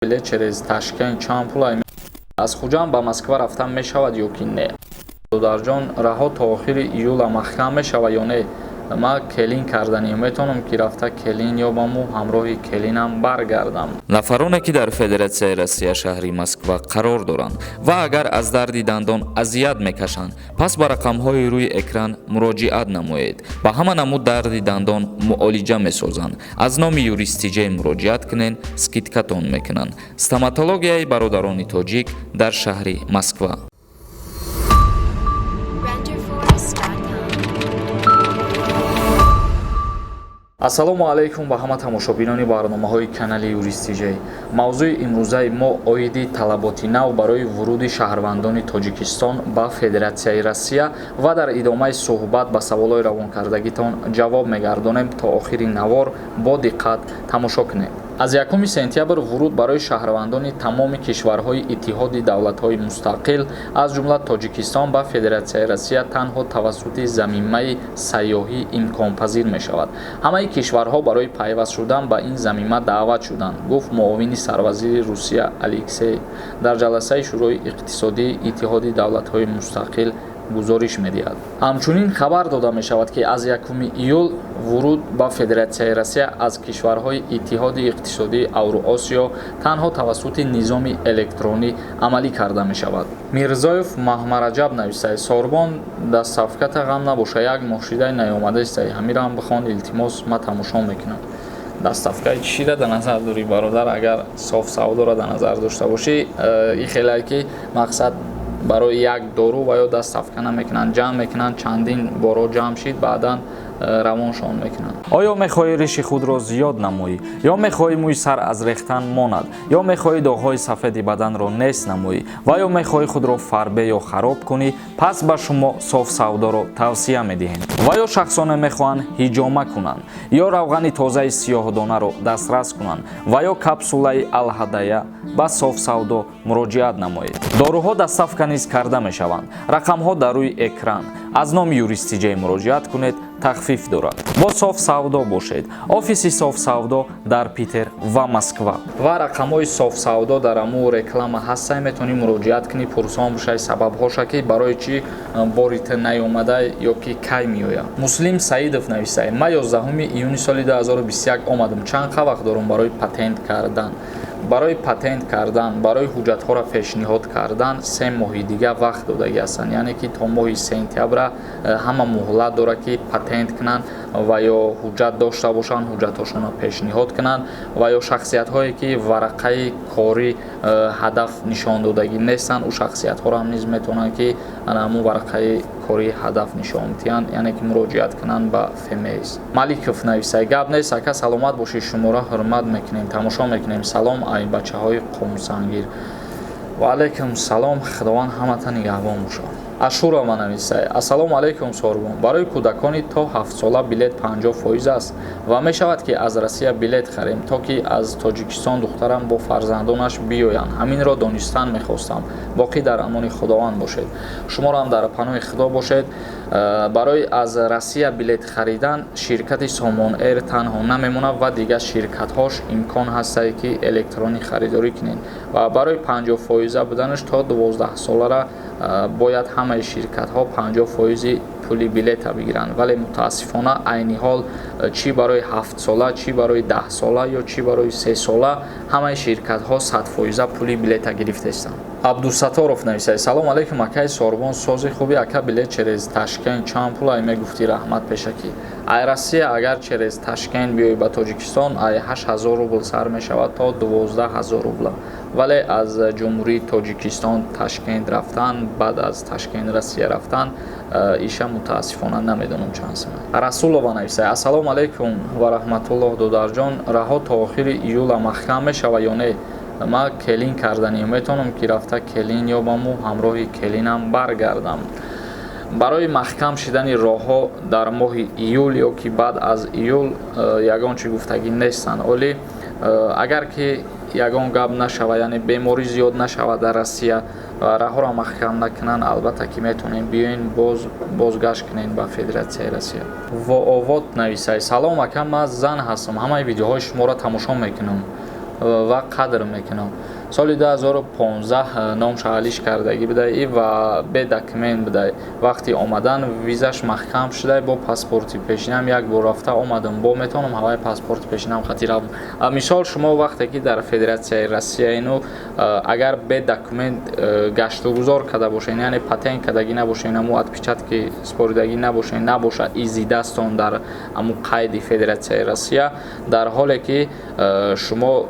Билет через Ташкент чанд пул? Аз Хуҷанд ба Москва рафтан мешавад ё ки не? Додарҷон, раҳо то охири июла маҳкам мешавад ё не? Ман келин карданӣ, метавонам ки рафта келин ёбаму ҳамроҳи келинам баргардам? Нафароне, ки дар Федератсияи Россия, шаҳри Москва қарор доранд ва агар аз дарди дандон азият мекашанд, пас ба рақамҳои рӯи экран муроҷиат намоед. Ба ҳама намуд дарди дандон муолиҷа месозанд. Аз номи Юристиҷей муроҷиат кунед, скидкатон мекунанд. Стоматологияи бародарони тоҷик дар шаҳри Москва. Renderforest.com. Ассалому алайкум ба ҳама тамошобинони барномаҳои канали Юристиҷей. Мавзӯи имрӯзаи мо оиди талаботи нав барои вуруди шаҳрвандони Тоҷикистон ба Федератсияи Россия ва дар идомаи суҳбат ба саволҳои равонкардагитон ҷавоб мегардонем. То охири навор бо диққат тамошо кунед. Аз 1 сентябр вуруд барои шаҳрвандони тамоми кишварҳои Иттиҳоди давлатҳои мустақил, аз ҷумла Тоҷикистон, ба Федератсияи Россия танҳо тавассути замимаи сайёҳӣ имконпазир мешавад. Ҳамаи кишварҳо барои пайваст шудан ба ин замима даъват шуданд, гуфт муовини сарвазири Русия Алексей дар ҷаласаи Шӯрои иқтисодии Иттиҳоди давлатҳои мустақил, гузориш медиҳад. Ҳамчунин хабар дода мешавад, ки аз 1 июл вуруд ба Федератсияи Россия аз кишварҳои Иттиҳоди иқтисодии Авруосиё танҳо тавассути низоми электронӣ амалӣ карда мешавад. Мирзоев Маҳмараҷаб навистай: «Сорбон, доставката ғам набоша, як моҳ шидай наёмадастай, ҳамирам бихон, илтимос, ма тамошо мекунам». Доставкаи чиро дар назар дорӣ, бародар? Агар соф савдоро дар назар дошта бошӣ, и хелае ки мақсад барои як дору ва ё доставка намекунанд, ҷамъ мекунанд, чандин боро ҷамъ шид, баъдан равоншон мекунанд. Оё мехоҳӣ риши худро зиёд намоӣ, ё мехоҳӣ мӯи сар аз рехтан монад, ё мехоҳӣ доғҳои сафеди баданро нест намоӣ ва ё мехоҳӣ худро фарбе ё хароб кунӣ? Пас ба шумо соф савдоро тавсия медиҳем. Ва ё шахсоне мехоҳанд ҳиҷома кунанд, ё равғани тозаи сиёҳдонаро дастрас кунанд, ва ё капсулаи алҳадая, ба соф савдо муроҷиат намоед. Доруҳо доставка низ карда мешаванд. Рақамҳо дар рӯи экран. Аз номи Юристиҷей муроҷиат кунед, тахфиф дорад. Бо соф савдо бошед. Офиси соф савдо дар Питер ва Москва ва рақамҳои соф савдо дар аму реклама ҳастай. Метавонӣ муроҷиат кунӣ, пурсон бошай сабабҳоша, ки барои чӣ бори ту наёмада ё ки кай меояд. Муслим Саидов навистай: «Ма 11 июни соли 2021 омадам, чанд қа вақт дорам барои патент кардан?» Барои патент кардан, барои ҳуҷҷатҳоро пешниҳод кардан 3 моҳи дига вақт додагӣ ҳастанд, яъне ки то моҳи сентябра ҳама муҳлат дорад, ки патент кунанд ва ё ҳуҷҷат дошта бошанд, ҳуҷҷатҳошонро пешниҳод кунанд. Ва ё шахсиятҳое, ки варақаи корӣ ҳадаф нишондодагӣ нестанд, ӯ шахсиятҳоро ҳам низ метавонанд, ки ана ҳамун варақаи корӣ ҳадаф нишон диҳанд, яъне ки муроҷиат кунанд ба ФМС. Маликов нависай: «Гап нест, ака, саломат бошӣ, шуморо ҳурмат мекунем, тамошо мекунем. Салом ай бачаҳои Қумсангир». Ва алайкум салом, Худованд ҳамата нигаҳбон бошад. Ашурова нависай: «Ассалому алайкум, Сорбон, барои кӯдакони то 7-сола билет 50% аст ва мешавад, ки аз Россия билет харем, то ки аз Тоҷикистон духтарам бо фарзандонаш биёянд? Ҳаминро донистан мехостам. Боқӣ дар амони Худованд бошед». Шуморо ҳам дар паноҳи Худо бошед. Барои аз Россия билет харидан ширкати Сомон Эйр танҳо намемонад ва дигар ширкатҳош имкон ҳастае, ки электронӣ харидорӣ кунед. Ва барои 50-фоиза буданаш то 12-солара бояд ҳамаи ширкатҳо 50 фоизи пули билета бигиранд, вале мутаассифона айни ҳол чӣ барои 7-сола, чӣ барои 10-сола ё чӣ барои 3-сола ҳамаи ширкатҳо 100-фоиза пули билета гирифтаистанд. Абдусаторов нависад: «Салом алейкум, акаи Сорбон, сози хуби ака, билет через Ташкент чанд пул ай, мегуфтӣ, раҳмат пешакӣ». Ай Россия агар через Ташкент биёӣ ба Тоҷикистон, ай 8000 рубл сар мешавад то 12 000 рубла. Вале аз Ҷумҳурии Тоҷикистон Ташкент рафтан, баъд аз Ташкент Россия рафтан, иша мутаассифона намедонам чанд сум. Расулова нависад: «Ассалому алайкум ва раҳматуллоҳ, додарҷон, раҳо то охири июла маҳкам мешавад ё не? Ман келин карданӣ, метавонам ки рафта келин ёбаму ҳамроҳи келинам баргардам?» Барои маҳкам шидани роҳҳо дар моҳи июл ё ки баъд аз июл ягон чӣ гуфтагӣ нестанд. Олӣ агар ки ягон гап нашавад, яъне беморӣ зиёд нашавад дар Россия ва раҳоро маҳкам накунанд, албатта ки метавонем биёен, боз бозгашт кунем ба Федератсияи Россия. Воовод нависай: «Салом, ака, ман зан ҳастам, ҳамаи видеоҳои шуморо тамошо мекунам. Ва қадр мекунам. Соли 2015 номша алиш кардагӣ будай ва бе документ будай. Вақти омадан визаш маҳкам шудай. Бо паспорти пешинам як бор рафта омадам, бо метавонам ҳаваи паспорти пешинам хати равам? Мисол, шумо вақте ки дар Федератсияи Россия ину агар бе документ гаштугузор карда бошед, яъне патент кардагӣ набошед, аму отпечатки споридагӣ набошед, набошад изи дастон дар аму қайди Федератсияи Россия, дар ҳоле ки шумо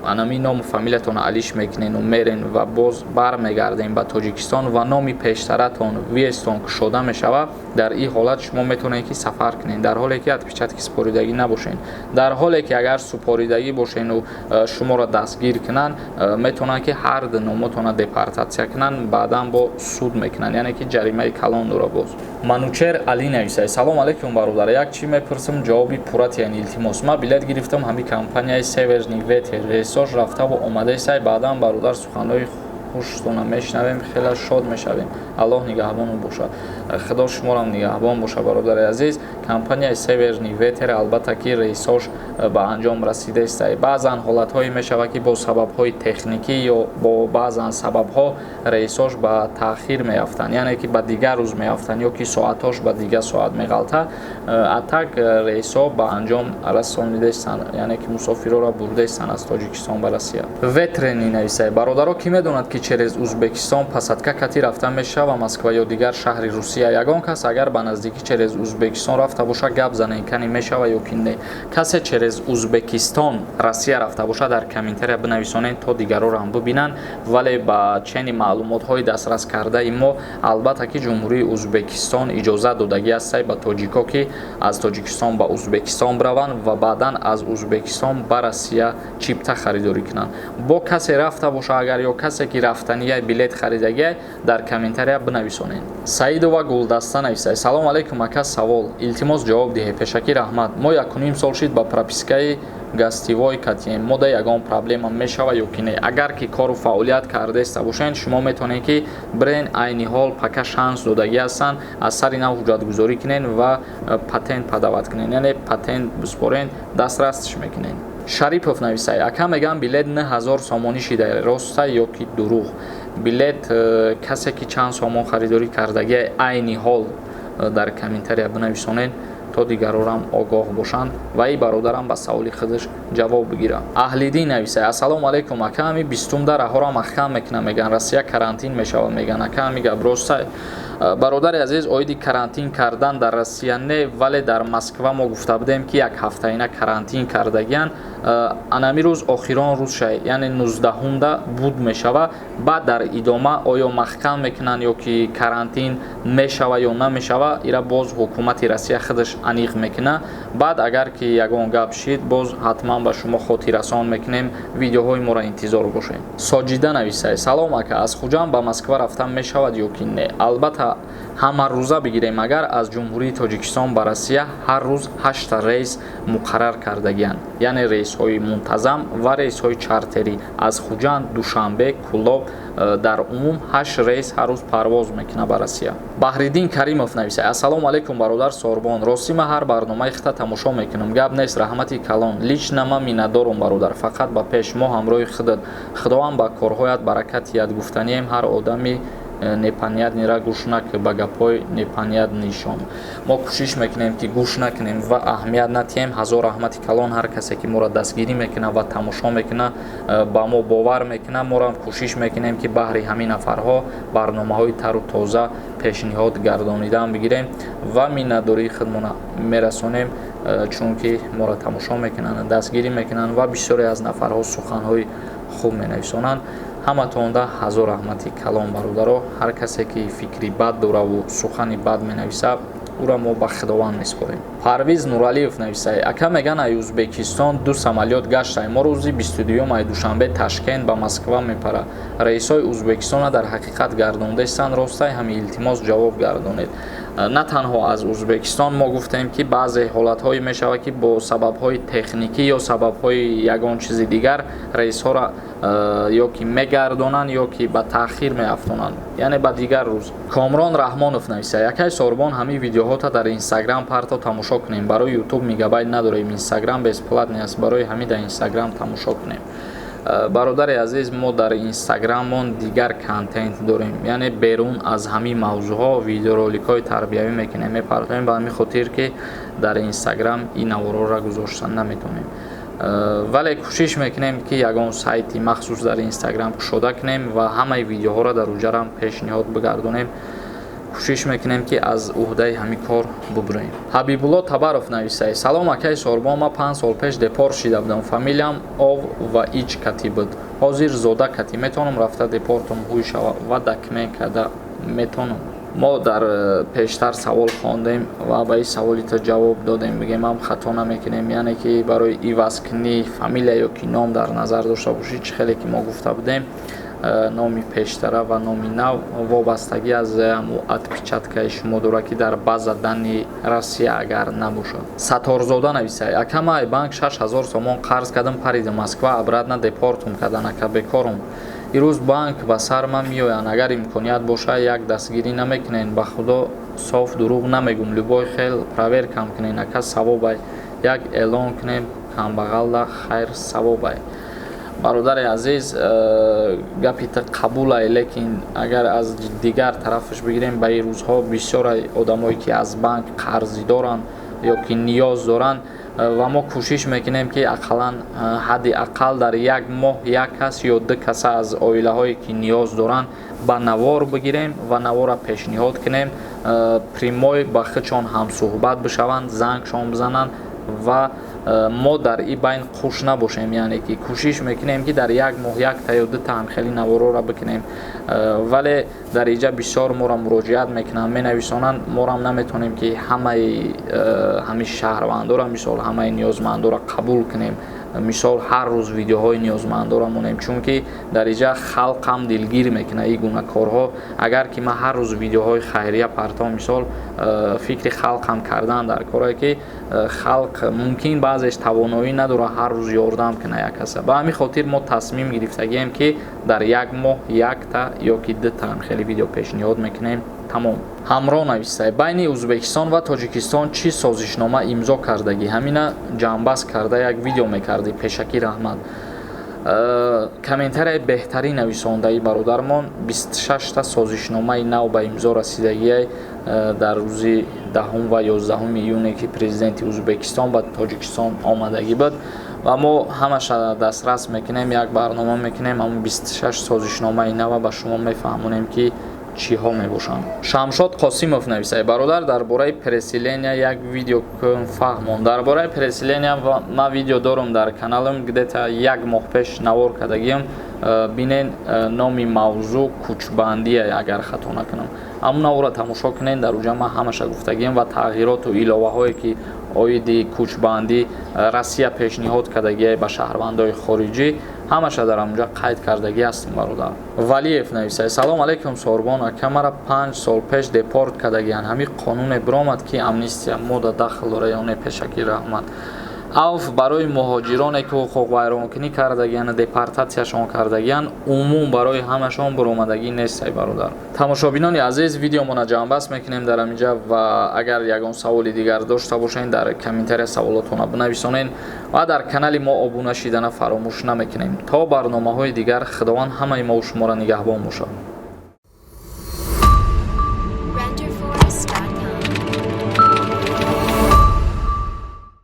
анами ному фамилиятонро алиш мекунену мерен ва боз бармегардем ба Тоҷикистон ва номи пештаратон въездтон кушода мешавад, дар ин ҳолат шумо метавонед, ки сафар кунед, дар ҳоле ки отпечатки супоридагӣ набошед. Дар ҳоле ки агар супоридагӣ бошену шуморо дастгир кунанд, метавонанд, ки ҳар ду номотонро депортатсия кунанд, баъдан бо суд мекунанд, яъне ки ҷаримаи калон дора. Боз Манучер Али нависад: «Салом алейкум, бародар, як чӣ мепурсам, ҷавоби пурра тиян, илтимос. Ман билет гирифтам, ҳамин компанияи Северный ветер, рейсош рафтаву омадаисай. Баъдан, бародар, суханҳои хуштона мешунавем, хеле шод мешавем. Аллоҳ нигаҳбону бошад». Худо шуморам нигаҳбон боша, бародари азиз. Компанияи Северный ветер, албатта, ки рейсош ба анҷом расидаиста. Баъзан ҳолатҳое мешавад, ки бо сабабҳои техникӣ ё бо баъзан сабабҳо рейсош ба таъхир меафтанд, яъне ки ба дигар рӯз меафтанд ё ки соатҳош ба дигар соат меғалта. А так рейсҳо ба анҷом расонидаистанд, яъне ки мусофирҳоро бурдаистанд аз Тоҷикистон ба Россия. Ветрени нависае: «Бародаро, кӣ медонад, ки через Узбекистон посадка кати рафта мешава Москва ё дигар шаҳри Русия? Ягон кас агар ба наздикӣ через Узбекистон рафта боша, гап занен, кани мешава ё ки не? Касе через Узбекистон Россия рафта боша, дар комментария бинависонед, то дигарорам бибинанд. Вале ба чени маълумотҳои дастрас кардаи мо, албатта, ки Ҷумҳурии Узбекистон иҷозат додагӣ ҳастай ба тоҷико, ки аз Тоҷикистон ба Узбекистон бираванд ва баъдан аз Узбекистон ба Россия чипта харидорӣ кунанд. Бо касе рафта боша агар ё касе ки рафтания билет харидагия, дар комментария бинависонед. Саидова Гулдаста нависад: «Салом алейкум, ака, савол, илтимос, ҷавоб диҳед, пешакӣ раҳмат. Мо якуним сол шид ба пропискаи гостевой катием, мода ягон проблема мешава ё ки не?» Агар ки кору фаъолият кардаиста бошед, шумо метавонед, ки бирен. Айни ҳол пока шанс додагӣ ҳастанд, аз сари нав ҳуҷҷатгузорӣ кунед ва патент подавать кунед, яъне патент биспорен, дастрасш мекунед. Шарипов нависад: «Ака, мегӯям, билет 9000 сомонӣ шида, роста ё ки дурӯғ?» Билет касе ки чанд сомон харидорӣ кардагӣ айни ҳол, дар комментария бинависонед, то дигарорам огоҳ бошанд ва и бародарам ба саволи худаш ҷавоб бигирад. Аҳлиддин нависад: «Ассалому алайкум, ака, ҳами бистумда раҳоро маҳкам мекунам, мегӯян, Россия карантин мешавад, мегӯян, ака, ҳами гап роста?» Бародари азиз, оиди карантин кардан дар Россия не, вале дар Москва мо гуфта будем, ки як ҳафтаина карантин кардагиян. Анами рӯз охирон рӯз шай, яъне 19-умда буд мешава. Баъд дар идома оё маҳкам мекунанд ё ки карантин мешава ё намешава, ира боз ҳукумати Россия худаш аниқ мекунад. Баъд агар ки ягон гап шид, боз ҳатман ба шумо хотиррасон мекунем, видеоҳои моро интизор бошед. Соҷида нависад: «Салом, ака, аз Хуҷанд ба Москва рафтан мешавад ё ки не?» Албатта, ҳамарӯза бигирем агар, аз Ҷумҳурии Тоҷикистон ба Россия ҳар рӯз ҳашта рейс муқаррар кардагианд, яъне рейсҳои мунтазам ва рейсҳои чартерӣ аз Хуҷанд, Душанбе, Кӯлоб, дар умум ҳашт рейс ҳар рӯз парвоз мекунад ба Россия. Баҳриддин Каримов нависад: «Ассалому алайкум, бародар Сорбон, ростӣ ман ҳар барномаи хита тамошо мекунам. Гап нест, раҳмати калон, лично ман миннатдорум, бародар, фақат ба пеш, мо ҳамроҳи худат, Худованд ба корҳоят баракат диҳад. Гуфтанием, ҳар одами непонятныйра гӯш накун, ба гапҳои непонятныйшон. Мо кӯшиш мекунем, ки гӯш накунем ва аҳамият натиҳем. Ҳазор раҳмати калон ҳар касе ки моро дастгирӣ мекунад ва тамошо мекунад, ба мо бовар мекунад. Морам кӯшиш мекунем, ки баҳри ҳамин нафарҳо барномаҳои тару тоза пешниҳод гардонидан бигирем ва миннатдории худмона мерасонем, чунки моро тамошо мекунанд, дастгирӣ мекунанд ва бисёре аз нафарҳо суханҳои хуб менависонанд. Ҳаматонда ҳазор раҳмати калон, бародаро. Ҳар касе ки фикри бад дораву сухани бад менависад, ӯро мо ба Худованд месупорем. Парвиз Нуралиев нависад: «Ака, меган, ай Узбекистон ду самолёт гаштай, мо рӯзи 22-юм ай Душанбе Ташкент ба Москва мепара. Рейсҳои Узбекистона дар ҳақиқат гардондаистанд, ростай ҳами? Илтимос, ҷавоб гардонед». На танҳо аз Узбекистон, мо гуфтем, ки баъзе ҳолатҳое мешавад, ки бо сабабҳои техникӣ ё сабабҳои ягон чизи дигар рейсҳоро Ё ки мегардонанд, ё ки ба таъхир меафтонанд, яъне ба дигар рӯз. Комрон Раҳмонов нависа: якай Сорбон, ҳамин видеоҳота дар Инстаграм парто, тамошо кунем. Барои Ютуб мегабайт надорем, Инстаграм бесплатный аст, барои ҳамин дар Инстаграм тамошо кунем. Бародари азиз, мо дар Инстаграммон дигар контент дорем, яъне берун аз ҳамин мавзӯъҳо видеороликҳои тарбиявӣ мекунем, мепартоем. Ба ҳамин хотир ки дар Инстаграм ин наворҳоро гузоштан наметавонем, вале кӯшиш мекунем, ки ягон сайти махсус дар Инстаграм кушода кунем ва ҳамаи видеоҳоро дар уҷарам пешниҳод бигардонем. Кӯшиш мекунем, ки аз уҳдаи ҳамин кор бубурем. Ҳабибулло Табаров нависае: салом, акаи Сорбон, ман 5 сол пеш депорт шида будам, фамилиям ов ва ич кати буд, ҳозир зода кати, метавонам рафта депортум ҳуй шава ва документ карда метавонам? Мо дар пештар савол хондем ва ба ин саволи то ҷавоб додем, бигем ҳам хато намекунем. Яъне ки барои ивазкунии фамилия ё ки ном дар назар дошта бошӣ, чӣ хеле ки мо гуфта будем, номи пештара ва номи нав вобастагӣ аз отпечатка и шумо дорад, ки дар база данные Россия агар набошад. Саторзода нависай: ака, ман банк 6000 сомон қарз кардам, париди Москва, обратно депортум кардан, ака, бекорум. Ирӯз банк ба сар ман меоянд, агар имконият боша, як дастгирӣ намекунен? Ба худо, соф дурӯғ намегум, любой хел проверка м кунен, ака, савобай, як эълон кунем, камбағалда хайр савобай. Бародари азиз, гапи ту қабулай, лекин агар аз дигар тарафаш бигирем, ба ин рӯзҳо бисёре одамое ки аз банк қарзӣ доранд ё ки ниёз доранд, ва мо кӯшиш мекунем, ки ақаллан ҳадди ақал дар як моҳ як кас ё ду каса аз оилаҳое ки ниёз доранд ба навор бигирем ва навора пешниҳод кунем, прямой ба худшон ҳамсӯҳбат бишаванд, зангшон бизананд ва мо дар ин байн хуш набошем. Яъне ки кӯшиш мекунем, ки дар як моҳ якта ё дута ҳамхели наворҳоро бикунем, вале дар инҷа бисёр моро муроҷиат мекунанд, менависонанд, морам наметавонем, ки ҳамаи ҳамин шаҳрвандоро, мисол, ҳамаи ниёзмандоро қабул кунем, мисол, ҳар рӯз видеоҳои ниёзмандоро монем, чунки дар инҷа халқам дилгир мекунад ин гуна корҳо. Агар ки ман ҳар рӯз видеоҳои хайрия партом, мисол, фикри халқам кардан дар корое ки халқ мумкин баъзеш тавоноӣ надорад ҳар рӯз ёрдам кунад як каса. Ба ҳамин хотир мо тасмим гирифтагием, ки дар як моҳ якта ё ки дута хеле видео пешниҳод мекунем, тамом. Ҳамроҳ нависай: байни Ӯзбекистон ва Тоҷикистон чӣ созишнома имзо кардагӣ? Ҳамина ҷамъбаст карда як видео мекардӣ, пешакӣ раҳмат. Комментарияи беҳтарин нависондаи бародармон: 26та созишномаи нав ба имзо расидагиай дар рӯзи 10-ум ва 11-уми июне, ки президенти Ӯзбекистон ба Тоҷикистон омадагӣ буд, ва мо ҳамаша дастрас мекунем, як барнома мекунем, ҳамн 26 созишномаи нава ба шумо мефаҳмонем, ки чиҳо мебошанд. Шамшод Қосимов нависай: бародар, дар бораи переселения як видео кун, фаҳмон. Дар бораи переселения ман видео дорам дар каналам, где-то як моҳ пеш навор кардагиам, бинен, номи мавзӯъ кӯчбандия, агар хато накунам. Ҳамун наворро тамошо кунен, дар уҷа ман ҳамаша гуфтагиам ва тағйироту иловаҳое ки оиди кӯчбандӣ Россия пешниҳод кардагиай ба шаҳрвандои хориҷӣ, ҳамаша дар ҳамунҷа қайд кардагӣ ҳастем. Бародар Валиев нависай: салом алейкум, Сорбон ака, мара 5 сол пеш депорт кардагиан, ҳамин қонуне биромад, ки амнистия мода дахл дора ё не? Пешакӣ раҳмат. Авф барои муҳоҷироне ки ҳуқуқвайронкунӣ кардагиан, депортатсияшон кардагиан, умум барои ҳамашон буромадагӣ нестай, бародар. Тамошобинони азиз, видеомона ҷамъбаст мекунем дар ҳаминҷа ва агар ягон саволи дигар дошта бошед, дар комментария саволотона бинависонед ва дар канали мо обуна шидана фаромӯш намекунем. То барномаҳои дигар, Худованд ҳамаи мову шуморо нигаҳбон бошад.